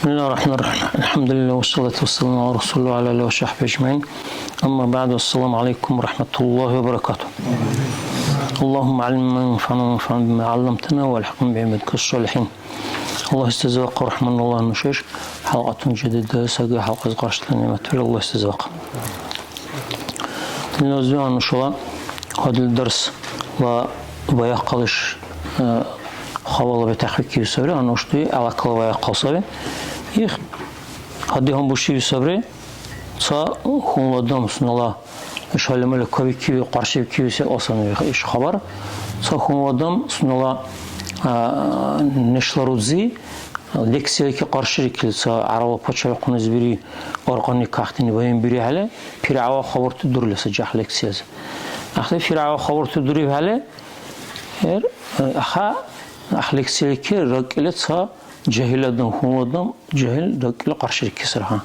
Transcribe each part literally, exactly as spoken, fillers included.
بسم الله الرحمن الرحيم. الحمد لله والصلاة والسلام على رسول الله وعلى آله وصحبه أجمعين. أما بعد، السلام عليكم ورحمة الله وبركاته. اللهم علمنا ما ينفعنا وانفعنا بما علمتنا وألحقنا بعبادك الصالحين. Аллагь истазивахъа, Рахман Аллагь нушеш, хӀялкьатун жадида саги хӀялкьази къаршила немат вира Аллагь истазивахъа. Диназиван нушала гьадил дарсла ваяхъалиш, э, хабала бетахъбикиби сабри, гьанна ушди гӀелакала ваяхъал саби. Их гьади гьанбушиби сабри, ца хьунул адам сунела иш гьалимала кабикиби, къаршибикиби се асани иш хабар. Ца хьунул адам сунела, а, нешла рузи, лекцияличи къарширикили ца гӀярабла пачалихъуназибири аргъани кахтини баянбирихӀели, ПиргӀява хабарти дурили саджахъ лекциязи. Ахъли ПиргӀява хабарти дурибхӀели, эр, аха, ахъ лекцияличи ракӀили ца жагьил адам, хьунул адам, жагьил ракӀили къарширикесра, гьа.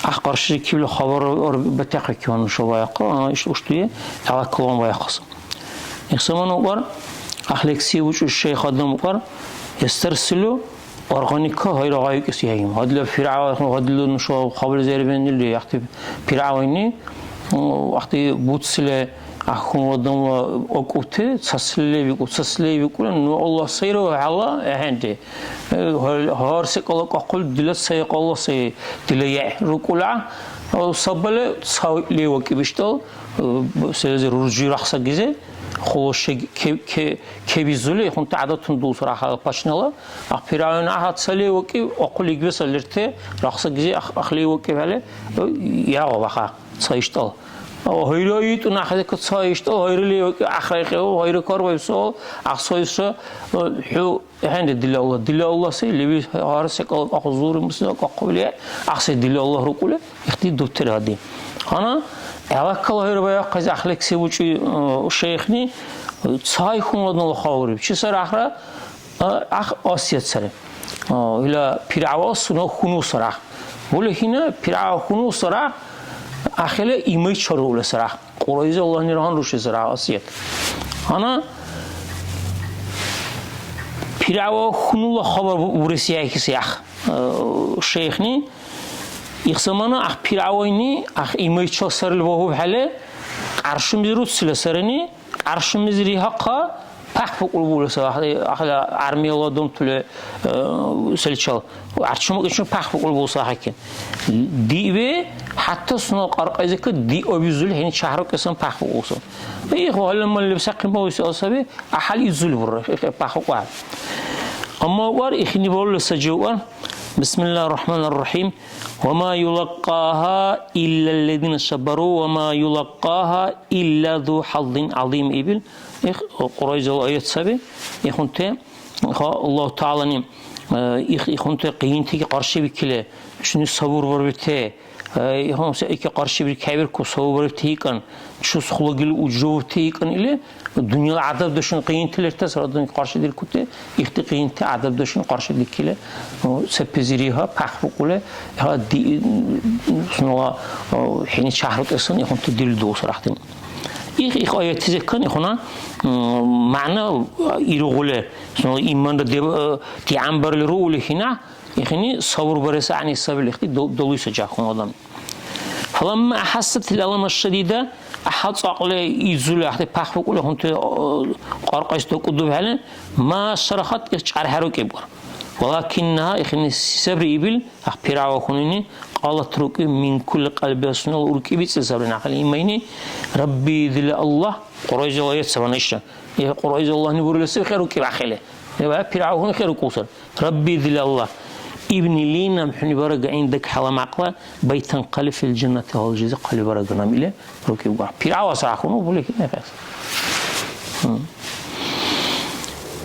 Ахъ къарширикибли хабар ар-, батахъикиван нуша ваяхъа, а, иш ушдуе, гӀела калун ваяхъас. Их замана укӀар, ахъ лекция учӀуси шайх адам укӀар, ястарсилу, органика гьайра гъайикӀес яхӀим. Гьадла ПиргӀява, гьадла нуша хабар зербенили, яхъти ПиргӀявайни, м, ахъти буцили, ахъ хьунул адамла акӀубти, цасли викӀу, цасли викӀули, ну Аллагь сайра хӀяла ахӀенри. Э, гьар, гьар секӀал акӀахъули дила сай, Аллагь сай, дила гӀяхӀ рукӀула, а, сабали ца левакӀиб ишдал, э, селизи руржи рахсагизи, хулаши ке-, ке-, кебизули, ихъунти гӀядатуни дулсура хӀяла пачнала, ахъ ПиргӀявайна гьа ца левакӀиб, ахъули гибеса лерти рахсагизи ах-, ахъ левакӀибхӀели, э, ягъу баха, ца ишдал. Гьайра итӀу нахъдика ца ишдал, гьайра левакӀиб, ахъ райхъев, гьайра карвайсал, ахъ сайса, э, хӀу ХӀенри, дила Аллагь, дила Аллагь сай, леби гьар секӀал ахъу зури муслим акӀахъубли, ахъ сай дила Аллагь рукӀули, ихти дубтира гьади. Гьанна, гӀелакала хӀербаахъес ахъ лекция учӀи, э, шайхни, цай хьунул адамла хабариб. Чи сар ахъра, э, ахъ Асият сари. Э, ила ПиргӀява сунела хьунул сар ахъ. ВалихӀина ПиргӀява хьунул сар ахъ, ахъила имай чарула сар ахъ. Кьуръайзи Аллагьнира гьанрушизира Асият. Гьанна ПиргӀява хьунулла хабар бу-, бурес яхӀихьес яхъ, э, шайхни. Их замана ахъ ПиргӀявайни, ахъ имайчил сарил вагьубхӀели, къаршумизи руцила сарини, къаршумизи рихӀахъа, пяхӀбукӀули були сай, ахъли, ахъли гӀярмияла адамтули, э, селичал. Арчумакьичу пяхӀбукӀули були сай ахӀекки. Диъби, хӀятта сунела кьаркьайзика диъ абизули хӀени чяхӀрукьесан пяхӀбукӀули сай. Их, гьалли-малли сахъин балуси ал саби, гӀяхӀял изули бурра, их, их пяхӀбукӀули. Амма вар ихини балули саджи вар. Бисмиллахир Рахманир Рахим. Ва ма юлаккаха иллаллазина сабару, ва ма юлаккаха илла зу хӀяззин гӀязим ибил. Их, Кьуръайзала аят саби. Ихунти, ха, Аллагь ТагӀялани, э, их, ихунти къиянтиги къаршибикили, чуни сабур барбите, э, ихун се ики къаршибиркайбирку, сабур барибти икӀан, чус хулагил уджубти икӀан или, дунъяла гӀядабдешуни къиянти лертас, адамти къаршидиркути, ихти къиянти гӀядабдешуни къаршидикили, ну, цепизири, ха, пяхӀбукӀули, ха, ди-, сунала, э, хӀени чяхӀрутӀесан, ихунти дирли дулсурахъти. Их, их аятти зеккан ихуна, м, мягӀна иргъули, сунела иманра деб-, э, дигӀянбарли руули хӀина, ихини сабур барес гӀягӀни сабил ихти дол-, долуйса жагьхъун адам. Фаламма ахӀассатил алама шадида, гӀяхӀял цӀакьли изули ахъти пяхӀбукӀули хӀунти, э, кьаркьайс дакӀудубхӀели, ма шарахат их чархӀерукӀиб. Валакиннаха ихини сабри ибил, ахъ ПиргӀява хьунуйни, кьалат рукӀи мин кулли кьалби сунела уркӀи бицӀи сабри нахъли имайни, Рабби дила Аллагь, Кьуръайзала аят сабана иша. Э, Кьуръайза Аллагьни бурили саби хӀерукӀиб ахъили. Э, ва ПиргӀява хьуни хӀерукӀусар. Рабби дила Аллагь, ибни ли нам хӀуни барага гӀиндак хӀяла мякьла байтан хъали фил жаннати гьалжизи хъали барага нам или. РукӀиб гугъ. ПиргӀява сахуну були хӀед нефес. Гьм.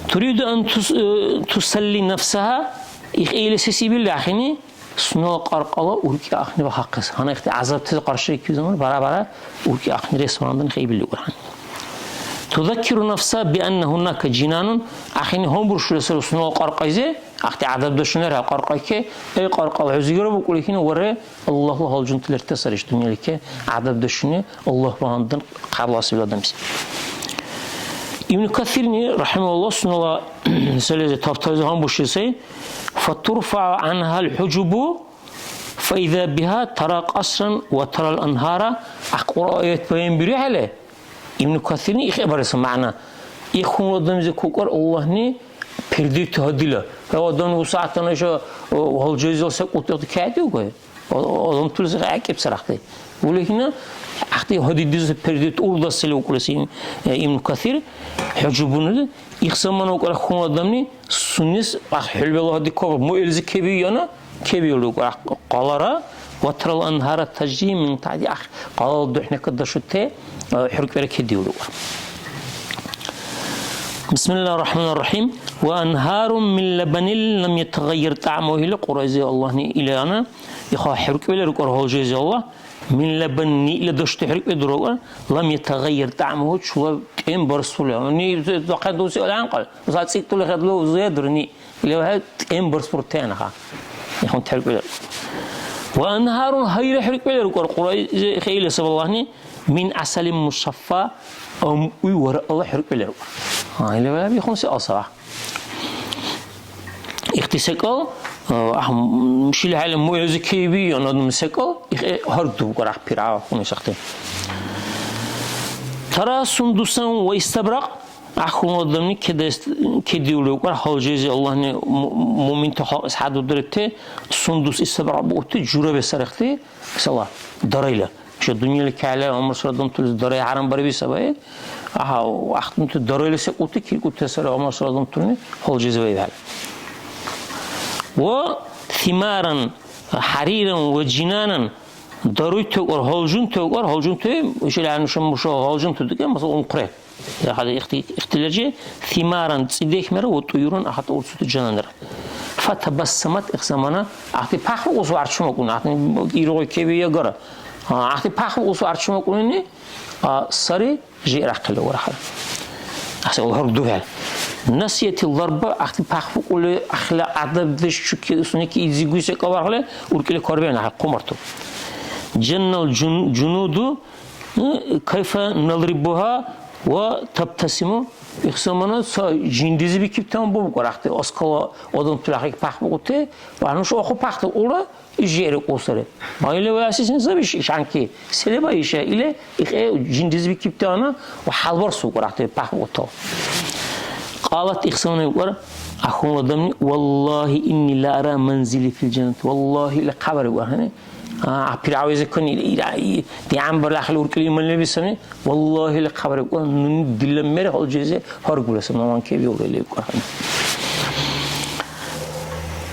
Туриду ан тус-, э, тусалли нафсаха, их или се сибил ахини, сунела кьаркьала уркӀи ахни ва хахъес. Гьанна ихти гӀязабтази къарширикиб замана бара-бара уркӀи ахни рес вандан хӀейбили урхӀан. Тузаккиру нафса би анна гьунака жинанун, ахини гьанбуршули сари сунела кьаркьайзи, ахти гӀязабдешуни лер кьаркьайке, эй кьаркьала, хӀу зигара букӀули хӀина варре, Аллагьла гьалжунти лерти сари иш дунъялике гӀядабдешуни, Аллагь багьандан хъябласибил адамси. Ибн Касирни, рахимаһуллаһ, сунела сализи табтази гьанбушили сай, «Фатурфа анхал хӀужубу, фаиза биха тара кьасран ва тарал анхара», ахъ Кьуръа аят баянбирухӀели, Ибн Касирни ихъе бареса мягӀна. Ихъун адамзи кукар Аллагьни пердети гьадила. Ва адамни усягӀятана иша, о, гьалжайзал секӀулти кайдиугай. О, о, адамтулизи гӀякӀиб сарахъти. Улехина, ахъти гьадидизи пердети урдасили укули син, э, Ибн Касир, хӀужубуни, их замана укар хун адамни, суннис, ах, хӀулбала гьади кабар, муэлзи кебиуяна, кебиули укар, ах, къалара, ва тарал анхара тажри мин тахти, ах, къалала духӀнакад дашути, э, хӀуркӀбира кедиули укар. Бисмиллахир Рахманир Рахим. Ва анхарун мин лабанил лам ятагъайяр тӀямуху, или Кьуръайзи Аллагьни илана, иха хӀуркӀбила рукар гьалжайзи Аллагь, Мин лабан, ниъла дашути хӀеркӀбе дурала, лам ятагъайяр тӀямуху, чула тӀем барсули. Ни дахъал дуси алхӀянкьал, ца цӀикӀули хӀедла узуя дурни, или вахӀи тӀем барсбуртенаха. Ихун хӀеркӀбе. Ва анхарун, хайра хӀеркӀбе рукар, Кьуръайзи хӀеили сабаллахни, мин асалин мусаффа, амъуй варъала хӀеркӀбе рукар. А, или вахӀи ихунси алсала. Ихти секӀал, а, гьар шила хӀяла муэзи кеби, ана адам секӀал, их, э, гьар дубгар ахъ пиргӀя хьунуйсахъти. Тара сундусан ва истабракъ, ахъ хьунул адамни кедаэс, кедиули укар, гьалжези Аллагьни му-, муъминти халкьес хӀядурдарибти, сундус истабракъ бугӀути жураби сарихъти, масала, дарайла. Иша дунъяли кахӀелла гӀямарсура адамтулис дарай хӀярамбариб сабай. Аха, ахтунти дарайла секӀулти киркути сари гӀямарсура адамтулни гьалжизиваибхӀели. Ва симаран, хӀяриран ва жинанан даруй тевкӀар, гьалжун тевкӀар, гьалжунти, ишала нуша муша гьалжунти дикӀар, масала, унхъри. Яхъали ихти-, ихтилази, симаран цӀидехмера ва тӀуюран ахата урцути жананира. Фатабассамат, их замана, ахти пахру усу арчумакӀун, ахти иргъуй кеби ягара. А, ахти пахру усу арчумакӀунини, а, сари жиърахъили урахар. Ахти улхар дугьал. Насияти ларба, ахти пахрукӀули, ахила адабдеш чуки, суники изигуй се кавархли, уркӀили карбен, ахти хъумарту. Жаннал жун-, жунуду, Кайфа надрибугьа ва табтасиму. Их замана ца жиндизи бикибтан бубкӀар, ахъти оскала адамтала ахъи пахбухъути, ва нуша ахъу пахта ура, иш жери кӀусари. Майли ва асисин саби иш-, ишанки. Селеба иша или, их э жиндизи бикибтана ва хӀялбарсукӀар, ахъти пахбухъутал. Кьалат их замана укӀар, ахунла адамни, валлагьи, инни ла ара манзили фил жаннат. Валлагьи, или хъябари ва хӀяни. А, пиргӀявизикуни ира, и, дигӀянбарли ахъли уркӀили иман лебисани, валлагьи, или хъябарикӀула, нуни дила мер гьалжизе гьаргула, саб наман кебиула, или икӀула.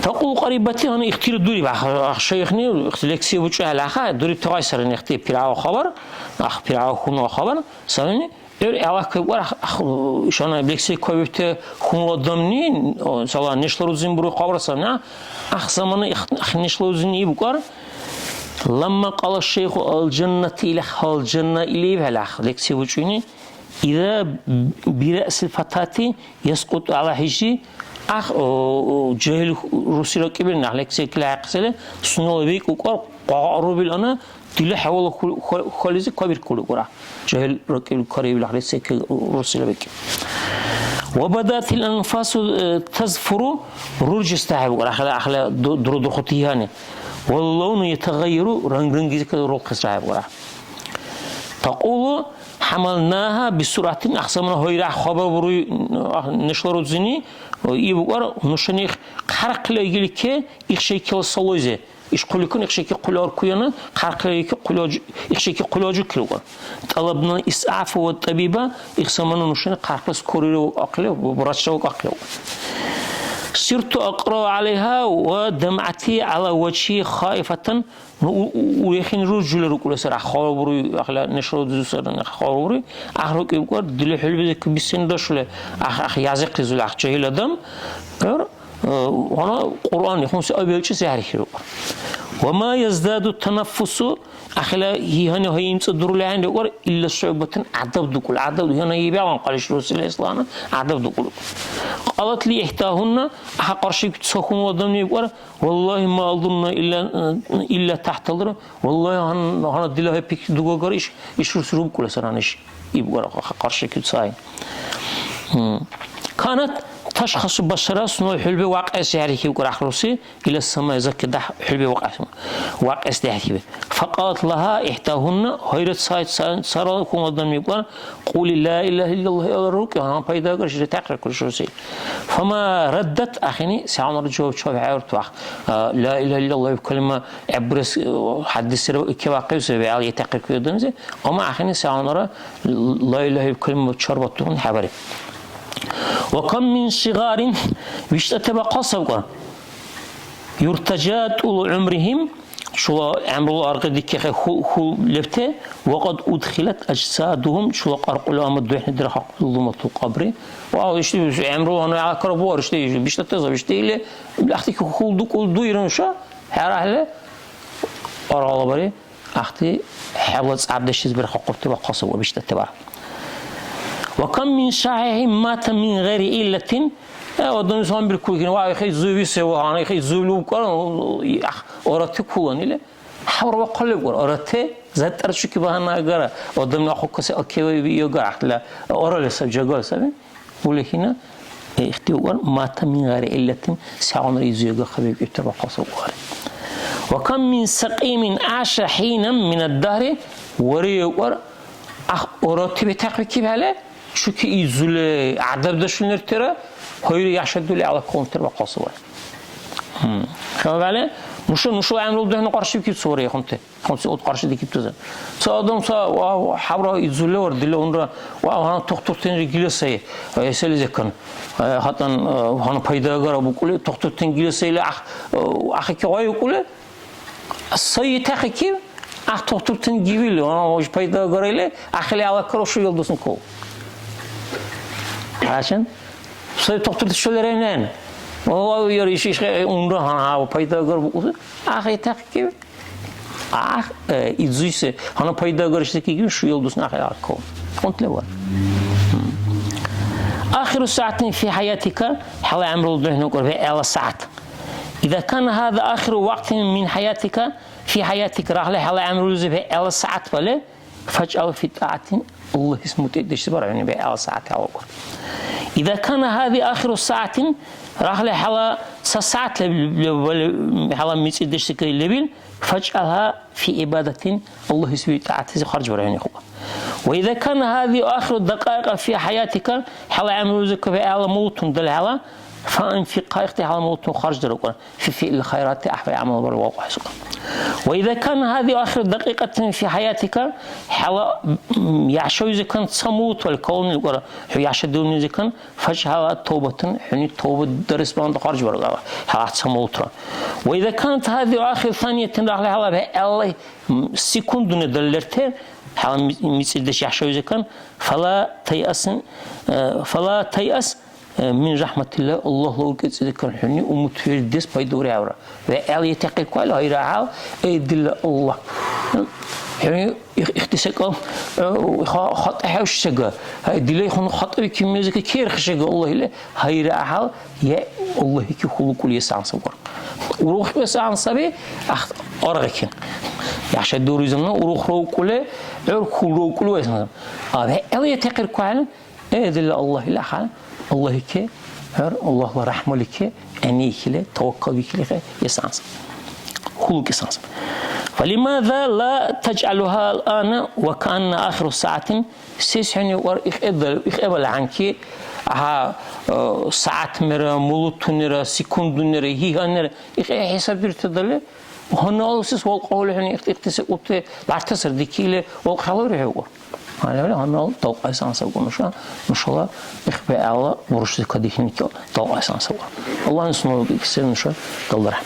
Такьул кьарибати, гьанна ихтира дуриб, ах, ах, шайхни, лекция бучӀухӀели, аха, дуриб тагъайсарани ихти пиргӀява хабар, ах, пиргӀява хьунула хабар, савни, ГӀур гӀелакайкӀар, ах, ах, ишана лекция кавибти хьунул адамни, о, сала нешла рузин буруй хабар савни, ах, замана их, ах, нешла рузин ибкӀар, ламма кьала шейху алжаннати ила халжанна или ибхӀели, ах, лекция бучӀуни, ида бирасил фатати яскуту ала хӀижи, ах, о, о, жагьил русира кӀибирни, ах, лекция кила хӀяхъсили, сунела бекӀ укӀар, къагъарубил ана, Дила хӀявала ху-, ху-, хализи кабиркули кӀура. Жагьил ракӀибли кариибли гьарли секӀал рурсила бекӀ. Ва бадатил анфасу, э, тазфуру, руржис дяхӀяйбукӀура, ахъла, ахъла ду-, дурудухъути гьани. Валлавну ятагъайяру, ранг-рангизи кадурулхъес дяхӀяйбукӀура. Такьулу, хӀямалнаха бисуръатин, ахъсамана гьайра хабар буруй, ах, нешла рузини, ибукӀар, нушани хъярхъли агилике, их шайкила салойзе. Иш хъуликун ихшики хъули аркуяна, хъярхъли ики хъули ажу-, ихшики хъули ажукилуга. ТӀалабна исгӀафа ва тӀабиба, их замана нушани хъярхъли скорыйра вакӀахъили, врачра вакӀахъили. Сирту акьра гӀялайхӀа ва дамгӀати гӀяла вачи хаифатан, ну, у-, у-, урехин руржули рукӀули сари, хала буруй, ахъла нешла дузусарани, хала буруй, гӀяхӀрукӀибкӀар, дила хӀулби закибисен дашули, ах, ах, язихълизули, ах, жагьил адам, гӀур, Э, гьанна Кьуръан ихунси абиалчи се хӀерхирухъун. Ва ма яздаду танаффусу, ахила гьигьани гьай имцӀадурули ахӀен рикӀар, илла сугӀбатан гӀядаб дукӀули. ГӀядаб гьанна гьибягӀван кьалиш рурсила ислана гӀядаб дукӀули. Кьалат ли ихтагьунна, гьа къарши ца хьунул адамли ибкӀар, валлагьи ма азунну илла, илла тахталра, валлагьи гьан-, гьанна дила гьай пикри дугагар иш, иш рурси рубкӀули саран иш. ИбгӀур къаршикиб цай. М. Канат ташхасу башара, сунела хӀулби вакьес хӀерихьиб рахруси, ила самай, закки дяхӀ хӀулби вакьес, вакьес дяхӀхӀебирар. Факьалат лагьа ихӀдагьунна, гьайра ца-, ца-, царал хьунул адам викӀар, кьули ла илагьа иллаллагь, яла рукӀи, гьанна пайда агар, шира тяхъракур шуси. Фама раддат, ахини сегъунара жаваб чевхӀейрутвахъ. А, ла илагьа иллаллагь калима гӀеббурес, э, хӀяддисра икивяхъибси, вегӀал итахъиркур адамзи, амма ахини сегъунара ла илагьа иб калима чарбатургъуни хӀебариб. Ва кам мин сигъарин, виштӀати бахъал сабкьа. Юртажа тулу гӀумрихим, чула гӀямрула аргъи дикахъи ху-, хьул лебти, ва къад удхилат ажсадухум, чула кьаркьула амма духӀни дирхъахъули зулуматул кьабри. Ва ишди гӀямрула гьанна гӀелакара буар, ишди биштӀатаза, ишди или, ахъти хьул дукӀул дуира нуша, хӀера, хӀела аргъалабари. Ахъти хӀябла цӀябдешлис бирхахъурти бахъал саб ва биштӀати бара. Ва кам мин шагьихӀин мата мин гъайри иллатин. Э, адамлис гьанбиркур кин, ва, ихъи зуйви се ва, гьанна ихъи зуйли убкӀар, ах, орати кулан или. Хабар бахъал лебкӀар, орати, заттар чуки багьана агара, адамли ахъукаси акеваиби йога, ахъла орали саб, жагали саби. Улехина, э, ихтиуар, мата мин гъайри иллатин, сегъуна изуяга хъабибкӀибтар бахъал сабкьари. Ва кам мин сакьимин гӀяша хӀинан минад дагьри, вариукӀар, ах, орати бетахъбикибхӀели, чуки изули гӀядабдешуни лертира, гьайри яшадули гӀела калунтира бахъал сабари. Гьалабали, нуша, нушала гӀямрул духӀна къаршибикибси вари ихъунти. Хъумси ут къаршидикибтази. Ца адам ца, ва, хӀябра изули вар дила унра, ва, гьанна тухтуртенри гила сай, э, селизекан, э, гьатӀан, э, гьанна пайда агара букӀули, тухтуртен гила сай или ах, э, ахики гъай укӀули, сай итахъикиб, ах тухтуртен гивили, гьанна важ пайда агара или, ахили алакара шуял дусни ков. Гьачан? Сай тухтурти шули райнен. Ва, ва, яр иш, иш, э, унра гьанна, гьав, пайда агара букӀуси, ах итахъикиб. Ах, э, изуйси, гьанна пайда агарси кигиу шуял дусни ахӀи аркав. Фонд лева. Ахиру сагьатин фи хӀяятика, хӀела гӀямрула духӀнукӀар вегӀла сагьат. Иза кана хӀяза ахиру вакьтин мин хӀяятика, фи хӀяятика, рахли хӀела гӀямрулизиб вегӀла сагьат вале, фажгӀал фи тӀагӀатин, Аллагьис мутӀигӀдешси бара хӀуни вегӀла сагьат хӀела кӀар. Иза кана хӀязи ахиру сагьатин, рахли хӀела ца сагьат леб-, леб-, леб-, хӀела мицӀирдешси лебил, фажгӀалхӀа фи гӀибадатин, Аллагьис ви тӀагӀятлизи харжбара хӀуни хъула. Ва иза кана хӀязи ахиру дакьаикьа фи хӀяятика, хӀела гӀямрулизиб вегӀла мултун далхӀела, фаанфикьхӀа ихти хӀела мултун харждара кӀар, фи фиъли хайрати, гӀяхӀбай гӀямал бариб валкьуси кӀар. Ва иза кана хӀязи ахиру дакьикьатин фи хӀяятика, хӀела, м, яшавизикан ца мулт вали калунилкӀара, хӀу яшадиунизикан, фажгӀалхӀа тавбатан, хӀуни тавба дарес багьандан харжбарагала, хӀела ца мултра. Ва иза канат хӀязи ахиру саниятин, рахли хӀела вегӀла, м, секундуни даллерти, хӀела ми-, мицӀирдеш яхӀшавизекан, фала тайъас, э, фала тайъас, э, мин рахӀматилла, Аллагьла уркӀецӀизекан хӀуни умутвердес пайда урехӀевра. ВегӀла итахъиркули гьайра гьал, эй, дила Аллагь. ХӀуни Их-, ихти секӀал, э, ха-, хатӀа хӀевши сага. Гьай, дила ихуна хатӀаби кимнизика керхи сага Аллагьли, гьайра гьал, я Аллагьики хьулукӀули эсан сабур. Урухвесан саби, ах, аргъики. Яша дуризамна урухра укӀули, гӀур хьулра укӀули вайсан. А вегӀла ятихъиркули, Э, дила Аллагьли ахӀен, Аллагьике, гӀур Аллагьла рахӀмалике, гӀягӀнихили, таваккалбикили хӀе, эсанс. ХӀулукӀ эсанс. Фалимаза ла тажгӀалуха ал-ана ва каанна ахиру сагӀатин? Сес хӀуни вар ихӀедал-, ихӀебал гьанки, гьа, э, сагӀятмира, мулутунира, секундунира, гьигьанира, ихӀе хӀисабдирутадали, гьанналсис валкьаули хӀуни ихти-, ихтиси ути лартасар дикили, валкьхӀелаври хӀевъур. Гьанна гьаннала далкьайсан сабгу нуша, нушала ихбегӀла бурушли кадихьники далкьайсан сабгу. Аллагьни сунела киксер нуша далдара.